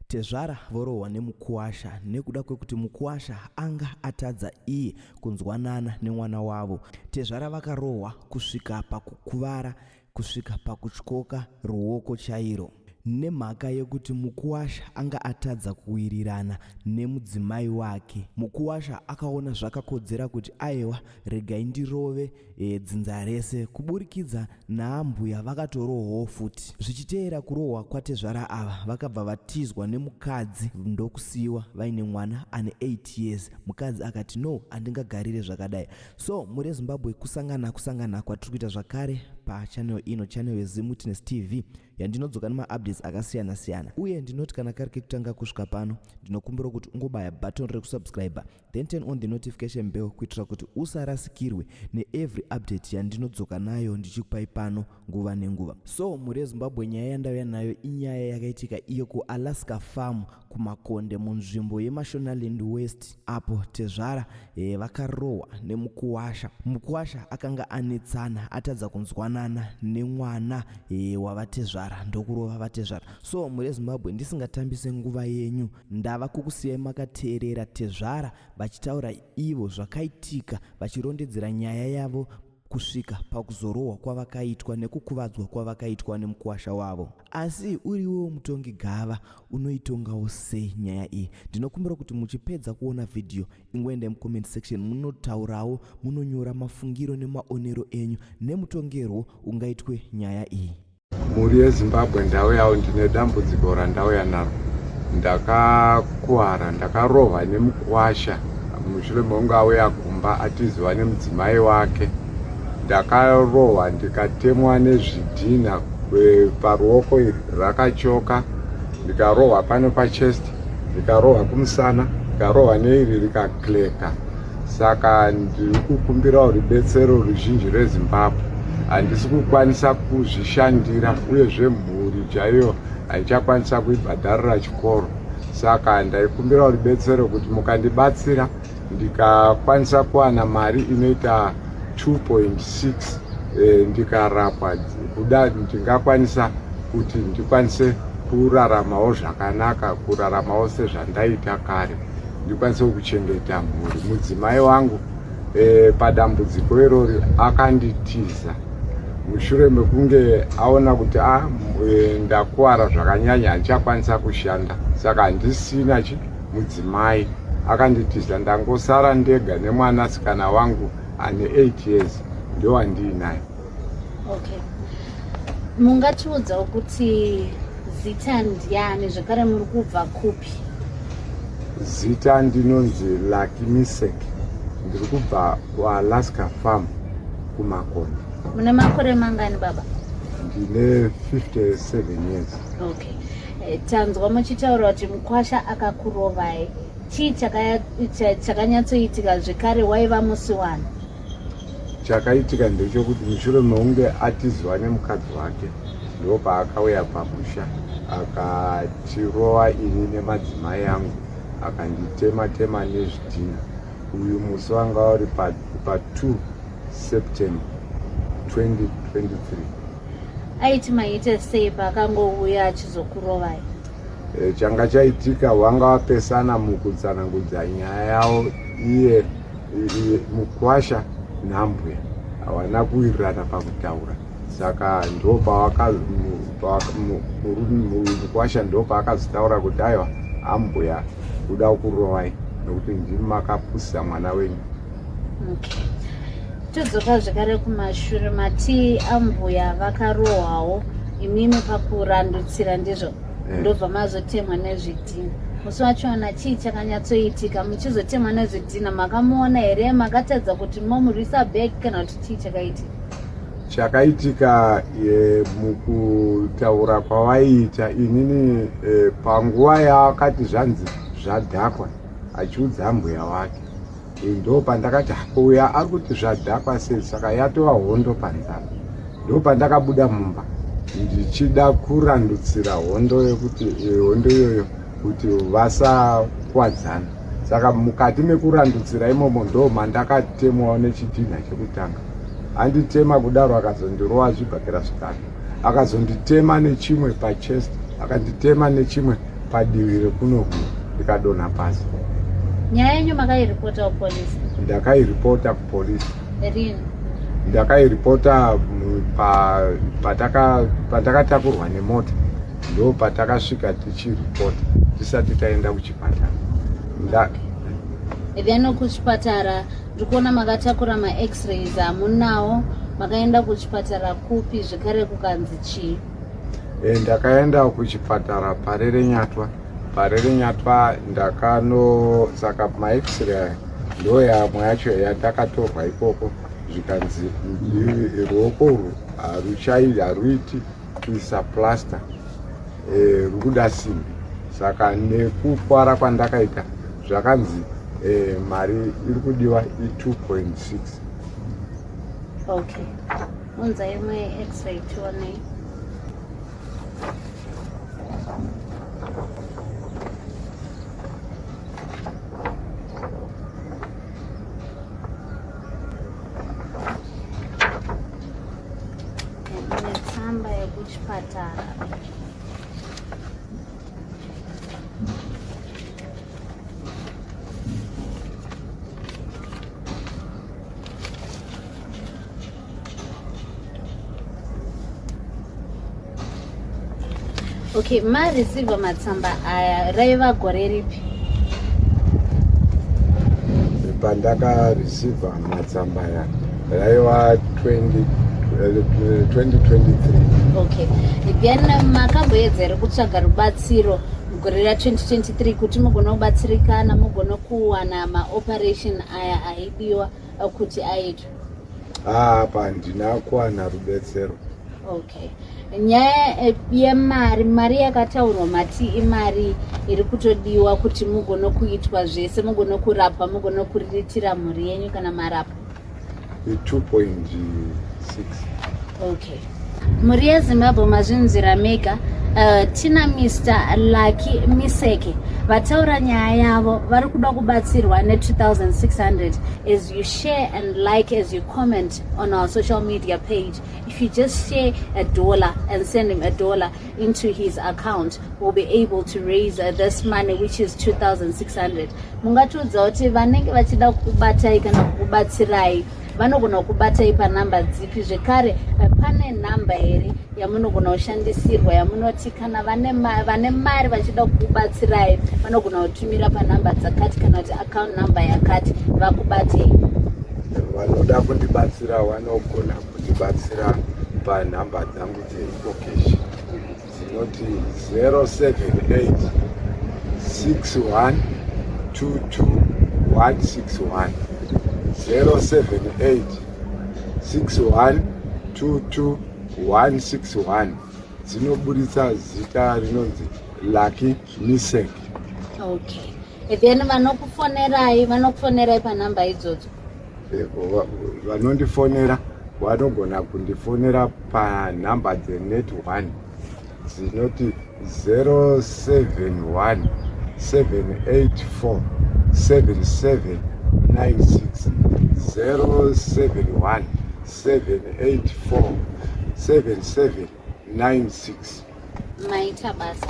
Tezvara vorohwa nemukuwasha nekuda kwekuti mukuwasha anga atadza iye kunzwanana nemwana wavo. Tezvara vakarohwa kusvika pakukuvara kusvika pakutyoka ruoko chairo nemhaka yekuti mukuwasha anga atadza kuwirirana nemudzimai wake. Mukuwasha akaona zvakakodzera kuti aewa regai ndirove e, dzinza rese kuburikidza naambuya vakatorohwawo futi. Zvichiteera kurohwa kwatezvara ava vakabva vatizwa nemukadzi ndokusiiwa vaine mwana ane 8 years. Mukadzi akati no handingagarire zvakadai. So mhuri yeZimbabwe kusangana kusangana kwatiri kuita zvakare pachannel ino, channel yeZim Witness TV yandinodzoka nemaupdates akasiyana siyana, uye ndinoti kana kari kekutanga kusvika pano ndinokumbira kuti ungobaya button rekusubscribe then turn on the notification bell kuitira kuti usarasikirwe neevery update yandinodzoka nayo ndichikupai pano nguva nenguva. So mhuri yeZimbabwe, nyaya yandauya nayo inyaya yakaitika iyo kuAlaska Farm kuMakonde munzvimbo yeMashonaland West apo tezvara e, vakarohwa nemukuwasha. Mukuwasha akanga anetsana atadza kunzwanana nemwana e, wavatezvara ndokurova vatezvara. So mhuri yeZimbabwe, ndisingatambise nguva yenyu, ndava kukusiyai makateerera tezvara vachitaura ivo zvakaitika vachirondedzera nyaya yavo kusvika pakuzorohwa kwavakaitwa nekukuvadzwa kwavakaitwa nemukuwasha wavo. Asi uriwewo mutongi gava unoitongawo sei nyaya iyi? Ndinokumbira kuti muchipedza kuona vhidhiyo ingoendai mucomment section munotaurawo munonyora mafungiro nemaonero enyu nemutongerwo ungaitwe nyaya iyi. Mhuri yeZimbabwe, ndauyawo ndine dambudziko randauya naro. Ndakakuwara, ndakarohwa nemukwasha mushure mekunge auya kumba atiziwa nemudzimai wake. Ndakarohwa ndikatemwa nezvidhinha paruoko iri rakachoka, ndikarohwa pano pachest, ndikarohwa kumusana, ndikarohwa neiri rikakleka. Saka ndiri kukumbirawo rubetsero ruzhinji rweZimbabwe. Handisi kukwanisa kuzvishandira uyezve mhuri chaiyo haichakwanisa kuibhadharira chikoro. Saka ndaikumbirawo rubetsero kuti mukandibatsira ndikakwanisa kuwana mari inoita 2.6 eh, ndikarapwa kuda ndingakwanisa kuti ndikwanise kuraramawo zvakanaka, kuraramawo sezvandaita kare. Ndikwanise kuchengeta mhuri. Mudzimai wangu e, padambudziko irori akanditiza mushure mekunge aona kuti a ah, e, ndakuwara zvakanyanya handichakwanisa kushanda saka handisina chi mudzimai akanditiza ndangosara ndega nemwanasikana wangu ane 8 years ndowandiinaye. Okay, mungatiudzawo kuti zita ndiani zvekare muri kubva kupi? Zita ndinonzi Lucky Misek, ndiri kubva kuAlaska Farm kuMakoni. Mune makore mangani baba? Ndine 57 years. Okay. Eh, tanzwa muchitaura kuti mukwasha akakurovai, chii chakanyatsoitika zvekare waiva musi wani? Chakaitika ndechekuti mushure mekunge atizwa nemukadzi wake ndopaakauya pamusha akatirova ini nemadzimai angu akanditema tema nezvidhina. Uyu musi wanga uri pa2 September 2023. Aiti maite sei paakangouya achizokurovai? E, changa chaitika wanga wapesana mukutsanangudza nyaya yavo iye mukwasha nambuya hawana kuwirirana pakutaura saka ndopamukwasha ndopaakazotaura kuti aiwa ambuya kuda kurovai nokuti ndimi makapusisa mwana wenyu. Okay. Todzoka zvekare kumashure, mati ambuya vakarohwawo imimi pakurandutsira ndizvo? Eh. Ndobva mazotemwa nezvidhina musi wachona chii chakanyatsoitika muchizotemwa nezvidhina? Makamuona here, makatadza kuti momurwisa back kana kuti chii chakaitika? Chakaitika e, mukutaura kwavaiita inini e, panguva yaakati zvanzi zvadhakwa achiudza mbuya wake ndo pandakati uya ari kuti zvadhakwa sei, saka yatova hondo panzara. Ndo pandakabuda mumba ndichida kurandutsira hondo yekuti eh, hondo iyoyo kuti vasakwadzana. Saka mukati mekurandutsira imomo ndo mandakatemwawo nechidhinha chekutanga. Anditema kudaro akazondirova zvibhakera zvitatu, akazonditema nechimwe pachest, akanditema nechimwe. padivi rekunoku ndikadonha pasi. Nyaya yenyu makairipota kupolisi? Ndakairipota kupolisi. Rini? Ndakairipota patakatakurwa nemota, ndo patakasvika tichiripota tisati taenda kuchipatara. Then kuchipatara ndikuona makatakura max-rays amunawo, makaenda kuchipatara kupi zvekare, kukanzi chii? Ndakaenda kuchipatara Parerenyatwa. Parerenyatwa ndakano, saka max-ray ndo yamwe yacho yandakatorwa ikoko, zvikanzi ruoko urwu haruchai haruiti kuisa plaster, rukuda simbi. Saka nekukwara kwandakaita zvakanzi mari iri kudiwa i2.6. Okay, unza imwe x-ray tione. Netsamba yekuchipatara. Okay, mareceiva matsamba aya raiva gore ripi? Pandakareceiva matsamba aya raiva 2023. Okay, then makamboedza here kutsvaga rubatsiro mugore ra2023 kuti mugone kubatsirikana, mugone kuwana maoperation aya aidiwa kuti aitwe? Apa handina kuwana rubetsero. Okay, nyaya yemari, mari yakataurwa mati imari iri kutodiwa kuti mugone kuitwa zvese, mugone kurapwa, mugone kuriritira mhuri yenyu kana marapwa? 2.6. Okay, mhuri yeZimbabwe, mazvinzwira mega. Tina Mr Lucky Miseke vataura nyaya yavo, vari kuda kubatsirwa ne2600. As you share and like, as you comment on our social media page, if you just share a dollar and send him a dollar into his account, we'll be able to raise this money, which is 2600. Mungatiudza kuti vanenge vachida kukubatai kana kukubatsirai vanogona kubatai panhamba dzipi? Zvekare pane nhamba here yamunogona kushandisirwa yamunoti kana vane mari vachida kukubatsirai vanogona kutumira panhamba dzakati kana kuti account number yakati vakubatei? Vanoda kundibatsira vanogona kundibatsira panhamba dzangu dzeEcoCash dzinoti 078 61 22 161, 078 61 22 161, dzinoburitsa zita rinonzi Lucky Misek. Okay, then vanokufonerai panhamba idzodzo? Vanondifonera vanogona kundifonera panhamba dzeNet 1 dzinoti 071 784 7796, 071 784 7796. Maita basa.